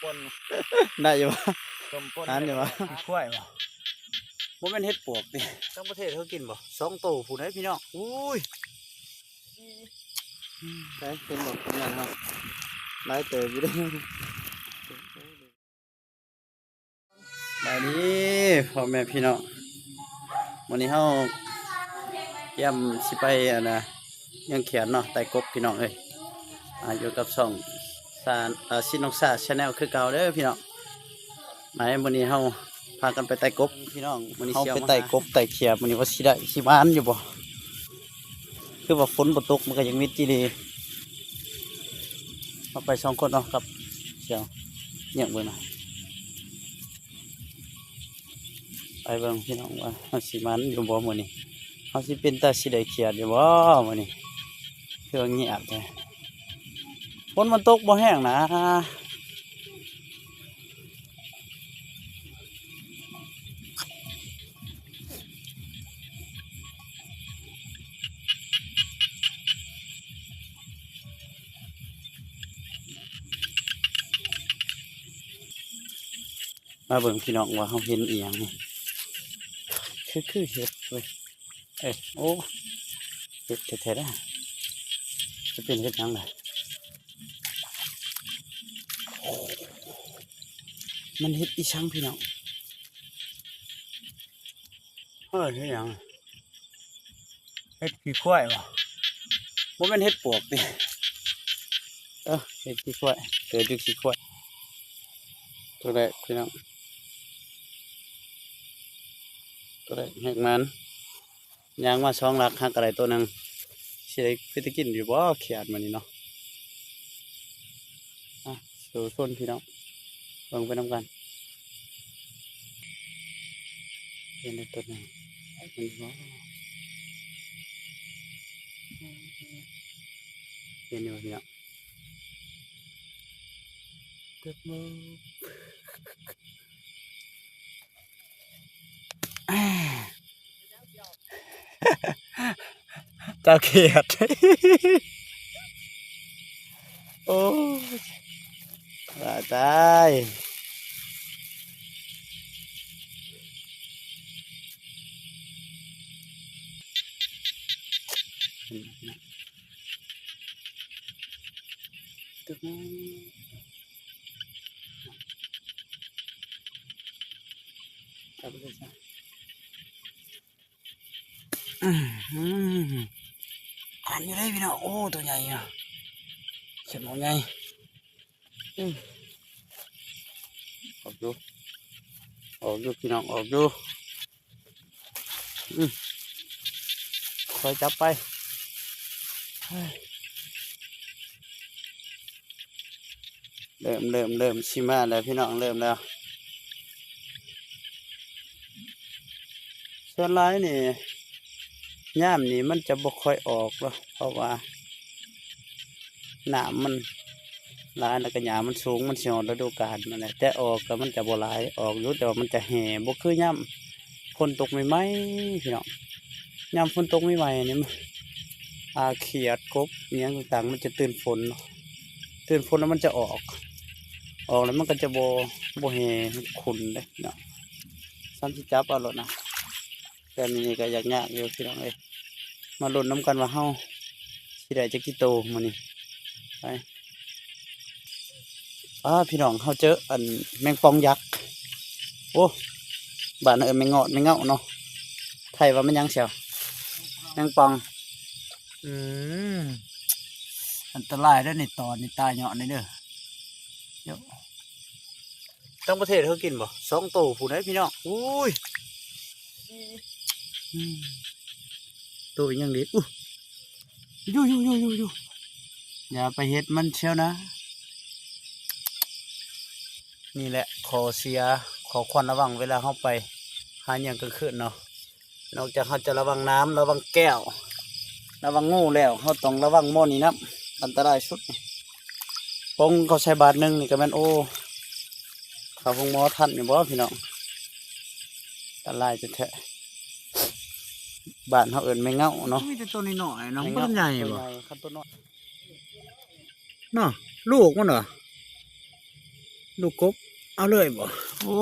ປົນ ໄດ້ຢູ່ບໍ່? ຕົ້ມປົນ ທານຢູ່ບໍ່? ຂີ້ຄວາຍບໍ່? ບໍ່ແມ່ນເຫັດປວກຕິ? ຕ່າງປະເທດເຂົາກິນບໍ່? ສອງໂຕພຸ້ນເດ້ພີ່ນ້ອງ. ໂອ້ຍ ໄດ້ເຫັນບໍ່? ເຫັນແລ້ວເນາະ ຫຼາຍເຕີບຢູ່ເດ້. ສະບາຍດີພໍ່ແມ່ພີ່ນ້ອງ, ມື້ນີ້ເຮົາກຽມຊິໄປ ອັນນະ ຍັງຂຽນເນາະ ໄຕ່ກົບພີ່ນ້ອງເອີຍ. ອ່າ ຢູ່ກັບຊ່ອງຊາ ເອີ ຊິນນົກຊາ Channel ຄືເກົ່າເດີພີ່ນ້ອງ. ໄປ ມື້ນີ້ເຮົາພາກັນໄປໄຕ່ກົບພີ່ນ້ອງ, ມື້ນີ້ເຮົາໄປໄຕ່ກົບໄຕ່ເຂຍ ມື້ນີ້ວ່າຊິໄດ້ຊິໝານຢູ່ບໍ່? ຄືວ່າຝົນບໍ່ຕົກມັນກໍຍັງມິດອີ່ຫຼີ. ເຮົາໄປສອງຄົນເນາະ ກັບສຽວ ຫຍັງເບິ່ງນະ. ໄປເບິ່ງພີ່ນ້ອງວ່າເຮົາຊິໝານຢູ່ບໍ່ມື້ນີ້, ເຮົາຊິເປັນຕາຊິໄດ້ຂຽດຢູ່ບໍ່ມື້ນີ້? ຄືວ່າງຽບແທ້. ຝົນມັນຕົກບໍ່ແຮງນະ. ມາເບິ່ງພີ່ນ້ອງວ່າເຮົາເຫັນອີ່ຫຍັງນີ້. ຄື ຄືເຫັດເວີຍ. ເອີ ໂອ້ ເຫັດແທ້ໆ ເດ້. ຈະເປັນເຫັດຫຍັງລະ? ມັນເຫັດອີ່ຫຍັງພີ່ນ້ອງ? ເອີ້ນເຫັດຫຍັງ? ເຫັດຂີ້ຄວາຍບໍ່? ບໍ່ແມ່ນເຫັດປວກຕິ? ເອີ ເຫັດຂີ້ຄວາຍ ເກີດຢູ່ຂີ້ຄວາຍ. ຕົວແລກພີ່ນ້ອງ ຕົວແລກແຮກໝານ. ຍ່າງມາສອງຫຼັກ ຫາກະໄດ້ໂຕໜຶ່ງ. ຊິໄດ້ເປັນຕາກິນຢູ່ບໍ່ຂຽດມື້ນີ້ເນາະ? ອ່ະ ສູ້ຊົນພີ່ນ້ອງ ເບິ່ງໄປນຳກັນ. ເຫັນໄດ້ໂຕໜຶ່ງ ເຫັນບໍ່? ເຫັນຢູ່ບໍ່ພີ່ນ້ອງ? ເກັບມາ. ເຈົ້າຂຽດ ໂອ້ຍ ວ່າຕາຍ. ອືມ ຄັນຢູ່ເດ້ພີ່ນ້ອງ. ໂອ້ ໂຕໃຫຍ່ເນາະ ເຂືອນໝໍໃຫຍ່. ອືມ ອອກຢູ່ ອອກຢູ່ພີ່ນ້ອງ ອອກຢູ່. ອືມ ຄ່ອຍຈັບໄປ. ເລີ່ມ ເລີ່ມ ເລີ່ມຊິມາແລ້ວພີ່ນ້ອງ ເລີ່ມແລ້ວ. ສ່ວນຫຼາຍນີ້ ຍາມນີ້ມັນຈະບໍ່ຄ່ອຍອອກດອກ ເພາະວ່ານ້ຳມັນຫຼາຍ ແລ້ວກໍຫຍ້າມັນສູງ ມັນຊິຮອດລະດູການນັ້ນແຫຼະ. ແຕ່ອອກກໍມັນຈະບໍ່ຫຼາຍ ອອກຢູ່ ແຕ່ວ່າມັນຈະແຫ້ງ ບໍ່ຄືຍາມຝົນຕົກໃໝ່ໆ ພີ່ນ້ອງ. ຍາມຝົນຕົກໃໝ່ໆນີ້ ອ່າ ຂຽດ ກົບ ອີ່ຫຍັງຕ່າງໆ ມັນຈະຕື່ນຝົນເນາະ ຕື່ນຝົນແລ້ວມັນຈະອອກ ອອກແລ້ວມັນກໍຈະບໍ່ ບໍ່ແຫ້ງຂຸ່ນເດ້ເນາະ. ຊ້ຳຊິຈັບເອົາໂລດນະ ແຕ່ມື້ນີ້ກໍຢາກຍາກຢູ່ພີ່ນ້ອງເອີຍ. ມາລຸ້ນນຳກັນວ່າເຮົາຊິໄດ້ຈັກກິໂຕມື້ນີ້. ໄປ ອ້າ ພີ່ນ້ອງ ເຮົາເຈີອັນແມງປ່ອງຍັກ. ໂອ້ ບ້ານເຮົາເອີ້ນແມງງອດ ແມງເງົາະເນາະ. ໄທວ່າແມ່ນຫຍັງຊຽວ? ແມງປ່ອງ. ອືມ ອັນຕະລາຍເດີ້ນີ້ ຕອນນີ້ຕາຍຍ້ອນນີ້ເດີ້. ຕ່າງປະເທດເຂົາກິນບໍ່? ສອງໂຕພຸ້ນເດ້ພີ່ນ້ອງ. ໂອ້ຍ ອືມ ໂຕອີ່ຫຍັງນີ້? ອຸ້ ຢູ່ໆໆໆໆ ຢ່າໄປເຮັດມັນຊຽວນະ. ນີ້ແຫຼະຂໍ້ເສຍ ຂໍ້ຄວນລະວັງເວລາເຮົາໄປຫາຫຍັງກາງຄືນເນາະ. ນອກຈາກເຮົາຈະລະວັງນ້ຳ ລະວັງແກ້ວ ລະວັງງູແລ້ວ ເຮົາຕ້ອງລະວັງໝໍນີ້ນຳ. ອັນຕະລາຍສຸດນີ້ ປົງເຂົ້າໃສ່ບາດໜຶ່ງນີ້ກໍແມ່ນ ໂອ້ ເຂົ້າໂຮງໝໍທັນຢູ່ບໍ່ພີ່ນ້ອງ? ອັນຕະລາຍແທ້ໆ. ບ້ານເຮົາເອີ້ນແມງເງົາະເນາະ. ມີແຕ່ໂຕນ້ອຍໆເນາະ ແມງເງົາະ ບໍ່ທັນໃຫຍ່ບໍ່? ໂຕໃຫຍ່ ຄັນໂຕນ້ອຍ ເນາະ ລູກມັນຫວາ? ລູກກົບ ເອົາເລີຍບໍ່? ໂອ້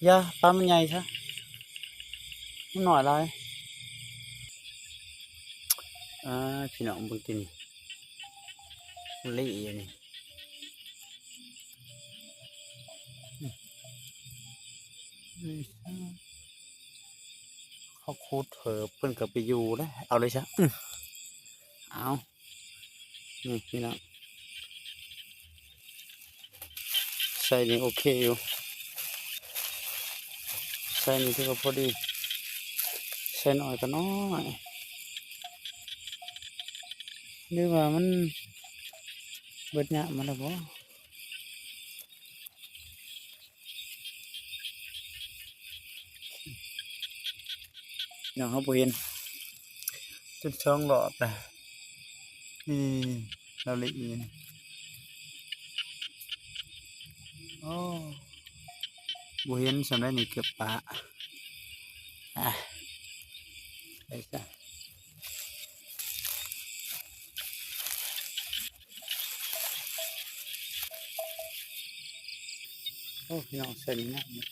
ຢ່າ ປາມັນໃຫຍ່ຊະ ມັນນ້ອຍຫຼາຍ. ອ່າ ພີ່ນ້ອງເບິ່ງຕິນີ້ ມັນເລະຢູ່ນີ້. ເຂົາຂຸດເພີ່ມ ເພິ່ນກໍໄປຢູ່ແລ້ວ ເອົາເລີຍຊະ. ອື ເອົາ ນີ້ພີ່ນ້ອງ ໃສ່ນີ້ໂອເຄຢູ່ ໃສ່ນີ້ຖືວ່າພໍດີ ໃສ່ໜ້ອຍກໍໜ້ອຍ ຫຼືວ່າມັນເບິດຍາມມັນແລ້ວບໍ? ເນາະ ເຮົາບໍ່ເຫັນຈົນສອງຮອບລະ ນີ້ ລາວເລະຢູ່ນີ້. ໂອ້ ບໍ່ເຫັນສ່ຳໃດນີ້ ເກືອບປະ ອ່າ ໄປຊະ. ໂອ້ ພີ່ນ້ອງ ໃສ່ນີ້ງາມເນາະ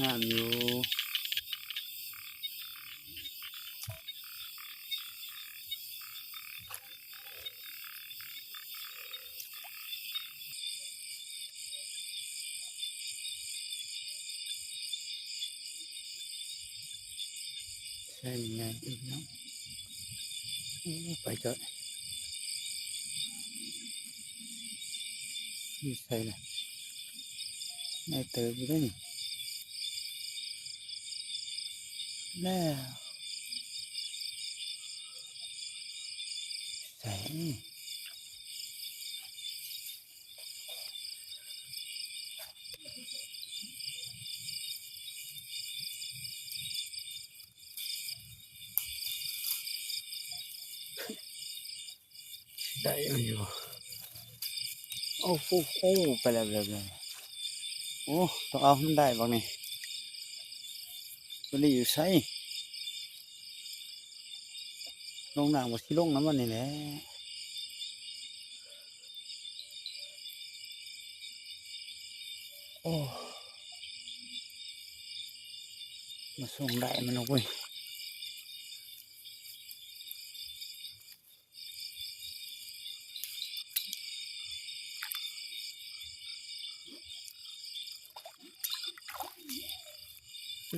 ງາມຢູ່. ໃສ່ໃຫຍ່ອີກເນາະ ໂອ້ ໄປເຈາະ ຢູ່ໃສລະ? ໃຫຍ່ເຕີບຢູ່ເດ້ນີ້ ແລ້ວ ໃສ່ ໄດ້ມັນຢູ່ ໂອ້ໂຫ ໂອ້ ໄປແລ້ວ ໄປແລ້ວ ໄປແລ້ວ ໂອ້ ຕ້ອງເອົາໃຫ້ມັນໄດ້ບັດນີ້ ຕົວນີ້ຢູ່ໃສ? ລົງນ້ຳກໍຊິລົງນຳມັນນີ້ແຫຼະ ໂອ້ ມາສົ່ງໄດ້ມັນເນາະເວີຍ.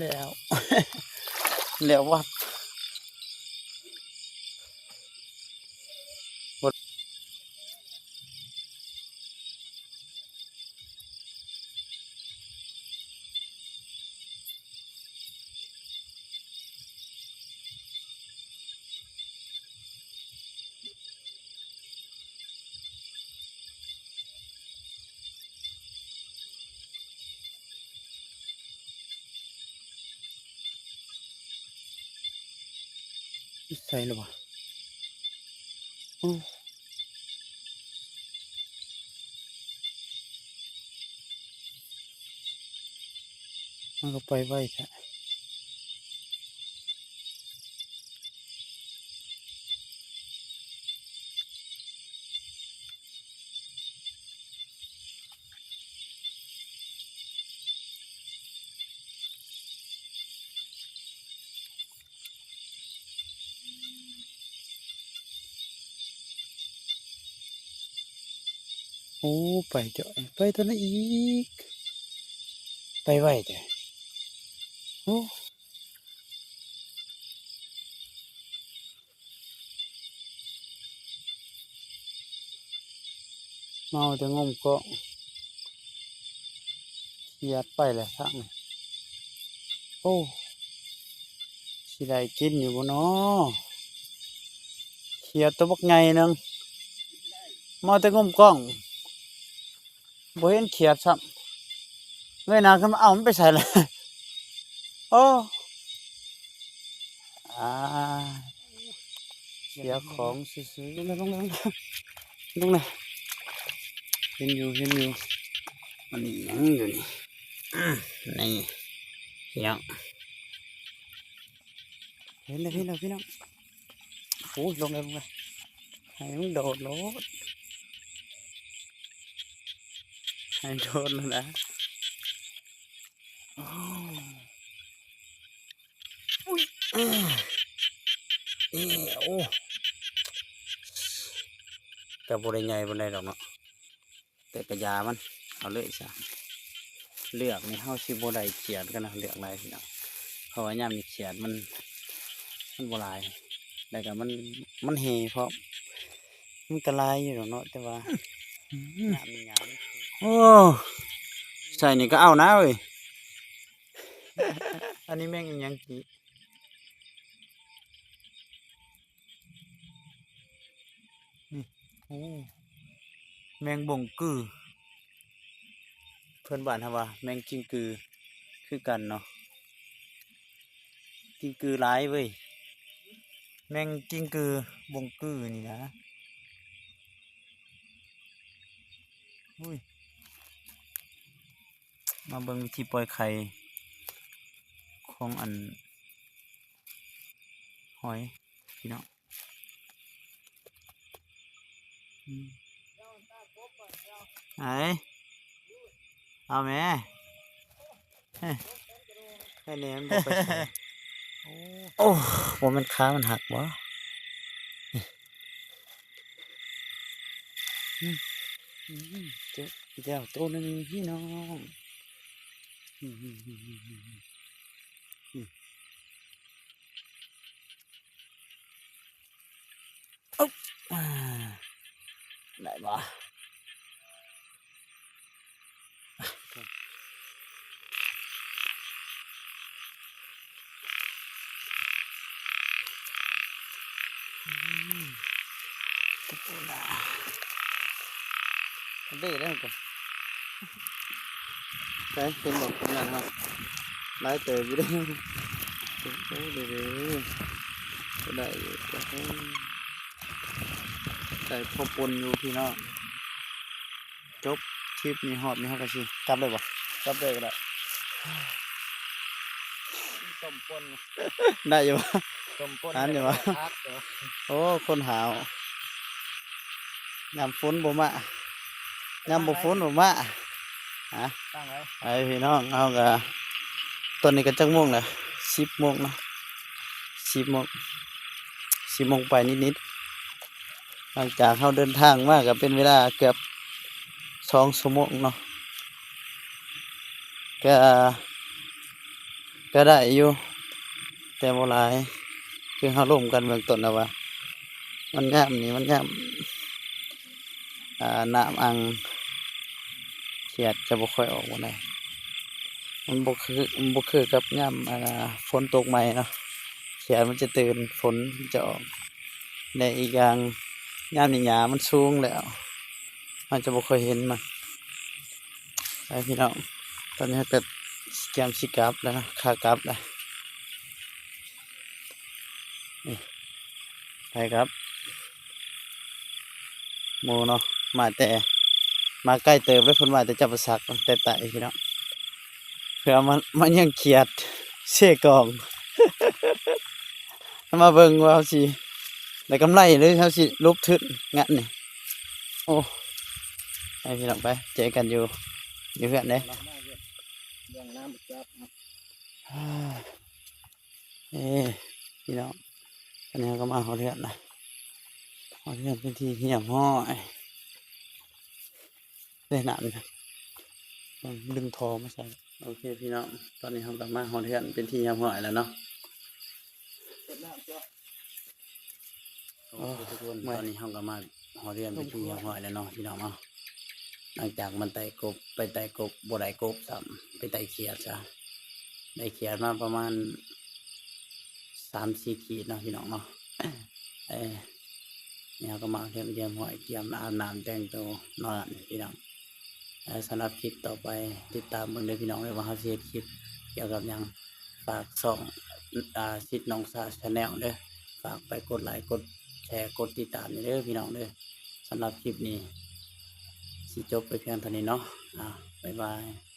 ແລ້ວ ແລ້ວວັບ. ຢູ່ໃສລະວະ? ໂອ້ ມັນກໍໄປໄວແທ້. ໂອ້ ໄປເຈາະ ໄປທາງນັ້ນອີກ ໄປໄວແທ້. ໂອ້ ເມົາແຕ່ງົມກ້ອງ ຂຽດໄປແລ້ວທາງນີ້. ໂອ້ ຊິໄດ້ກິນຢູ່ບໍ່ນໍ? ຂຽດຕົວບັກໃຫຍ່ໜຶ່ງ ເມົາແຕ່ງົມກ້ອງ ບໍ່ເຫັນຂຽດຊ້ຳ ເງີຍໜ້າຂຶ້ນມາ ເອົ້າ ມັນໄປໃສລະ? ໂອ້ ອາ ເສຍຂອງຊື່ໆ. ລົງແລ້ວ ລົງແລ້ວ ລົງແລ້ວ ເຫັນຢູ່ ເຫັນຢູ່. ມັນອີຫຍັງຢູ່ນີ້? ນີ້ ພີ່ນ້ອງ ເຫັນແລ້ວ ເຫັນແລ້ວ ພີ່ນ້ອງ. ໂອ້ຍ ລົງແລ້ວ ລົງແລ້ວ ໃຫ້ມັນໂດດໂລດ ໃຫ້ໂດດໂລດນະ. ໂອ້ ອຸ້ຍ ເອີ ເອີ ໂອ້ ກະບໍ່ໄດ້ໃຫຍ່ປານໃດດອກເນາະ ແຕ່ກະຢາມັນ ເອົາເລີຍຊະ. ເລືອກນີ້ເຮົາຊິບໍ່ໄດ້ຂຽດກັນນະ ເລືອກຫຼາຍພີ່ນ້ອງ ເພາະວ່າຍາມນີ້ຂຽດມັນ ມັນບໍ່ຫຼາຍ ແລ້ວກະມັນ ມັນແຫ່ພ້ອມ ມັນກະຫຼາຍຢູ່ດອກເນາະ ແຕ່ວ່າ ອືມ ຍາມນີ້ຍາມ ໂອ້ ໃສ່ນີ້ກະເອົານະເວີຍ. ອັນນີ້ແມງອີ່ຫຍັງກີ້? ນີ້ ໂອ້ ແມງບົງກື ເພື່ອນບ້ານເຮົາວ່າແມງກິ້ງກືຄືກັນເນາະ. ກິ້ງກືຫຼາຍເວີຍ ແມງກິ້ງກືບົງກືນີ້ນະ. ອຸ້ຍ ມາເບິ່ງວິທີປ່ອຍໄຂ່ຂອງອັນຫອຍ ພີ່ນ້ອງ. ອືມ ໄອ້ ເອົາແມ້ ເອີ ໄອ້ແໜ່ມັນບໍ່ໄປໃສ. ໂອ້ ບໍ່ແມ່ນຂາມັນຫັກບໍ? ອືມ ອືມ ເຈີອີກແລ້ວໂຕໜຶ່ງພີ່ນ້ອງ. ອືມ ອືມ ອືມ ອືມ ອືມ ອືມ ໂອ້ ອາ ໄດ້ບໍ່? ອືມ ໂອ້ລະ ເດ້ແລ້ວກໍ ໃສ ເຫັນບໍ່? ນັ້ນເນາະ ຫຼາຍເຕີບຢູ່ເດ້. ໂອ້ ເດ້ໆ ກໍໄດ້ຢູ່ ໂອ້ ໄດ້ພໍປົນຢູ່ພີ່ນ້ອງ. ຈົບຄລິບນີ້ ຮອບນີ້ເຮົາກໍຊິກັບເລີຍບໍ່? ກັບເລີຍກໍໄດ້. ຕົ້ມປົ່ນ ໄດ້ຢູ່ບໍ່? ຕົ້ມປົ່ນ ທັນຢູ່ບໍ່? ໂອ້ ຄົນຫາວ ຍາມຝົນບໍ່ມາ ຍາມບໍ່ຝົນບໍ່ມາ. ຮະ ຕັ້ງໄວ້ ໄປພີ່ນ້ອງ ເຮົາກະ ຕອນນີ້ກະຈັກໂມງລະ? ສິບໂມງເນາະ ສິບໂມງ ສິບໂມງໄປນິດໆ. ຫຼັງຈາກເຮົາເດີນທາງມາກະເປັນເວລາເກືອບສອງຊົ່ວໂມງເນາະ ກະ ກະໄດ້ຢູ່ ແຕ່ບໍ່ຫຼາຍ ຄືເຮົາລົມກັນເບື້ອງຕົ້ນແລ້ວວ່າ ມັນຍາມນີ້ ມັນຍາມ ອ່າ ນ້ຳອ່າງຂຽດຈະບໍ່ຄ່ອຍອອກປານໃດ. ມັນບໍ່ຄື ມັນບໍ່ຄືກັບຍາມ ອ່າ ຝົນຕົກໃໝ່ເນາະ ຂຽດມັນຈະຕື່ນ ຝົນຈະອອກ. ແລະ ອີກຢ່າງ ຍາມນີ້ຫຍ້າມັນສູງແລ້ວ ເຮົາຈະບໍ່ຄ່ອຍເຫັນມັນ. ໄປພີ່ນ້ອງ ຕອນນີ້ເຮົາກໍກຽມຊິກັບແລ້ວເນາະ ຂາກັບແລ້ວ. ນີ້ ໄປກັບໝູ່ເນາະ ມາແຕ່ ມາໄກເຕີບເລີຍ ເພິ່ນມາແຕ່ຈຳປາສັກ ແຕ່ໃຕ້ພີ່ນ້ອງ ເພື່ອມາ ມາຍັງຂຽດເຊກອງ. ມາເບິ່ງວ່າເຮົາຊິໄດ້ກຳໄລ ຫຼື ເຮົາຊິຫຼຸບທຶນງານນີ້. ໂອ້ ໄປພີ່ນ້ອງ ໄປ ເຈີກັນຢູ່ ຢູ່ເຮືອນເດ້. ເລື່ອງນ້ຳຈັບ ເອີ ພີ່ນ້ອງ ຕອນນີ້ເຮົາກໍມາຮອດເຮືອນລະ ຮອດເຮືອນເປັນທີ່ຮຽບຮ້ອຍ. ເດ້ ນ້ຳນີ້ນະ ດຶງທໍ່ມາໃສ່. ໂອເຄພີ່ນ້ອງ ຕອນນີ້ເຮົາກໍມາຮອດເຮືອນເປັນທີ່ຮຽບຮ້ອຍແລ້ວເນາະ. ໂອເຄທຸກຄົນ ຕອນນີ້ເຮົາກໍມາຮອດເຮືອນເປັນທີ່ຮຽບຮ້ອຍແລ້ວເນາະ ພີ່ນ້ອງເນາະ. ຫຼັງຈາກມັນໄຕ່ກົບ ໄປໄຕ່ກົບ ບໍ່ໄດ້ກົບຊ້ຳ ໄປໄຕ່ຂຽດຊະ ໄດ້ຂຽດມາປະມານສາມສີ່ຂີດເນາະ ພີ່ນ້ອງເນາະ. ເອີ ນີ້ເຮົາກໍມາຮຽບຮ້ອຍ ກຽມອາບນ້ຳແຕ່ງໂຕນອນພີ່ນ້ອງ. ແລະ ສຳລັບຄລິບຕໍ່ໄປ ຕິດຕາມເບິ່ງເດີພີ່ນ້ອງເດີ ວ່າເຮົາຊິເຮັດຄລິບກ່ຽວກັບຫຍັງ. ຝາກຊ່ອງ ອ່າ ສິດໜອງສາ Channel ເດີ ຝາກໄປກົດໄລ ກົດແຊ ກົດຕິດຕາມເດີພີ່ນ້ອງເດີ. ສຳລັບຄລິບນີ້ ຊິຈົບໄປພຽງເທົ່ານີ້ເນາະ. ອ່າ ບາຍບາຍ.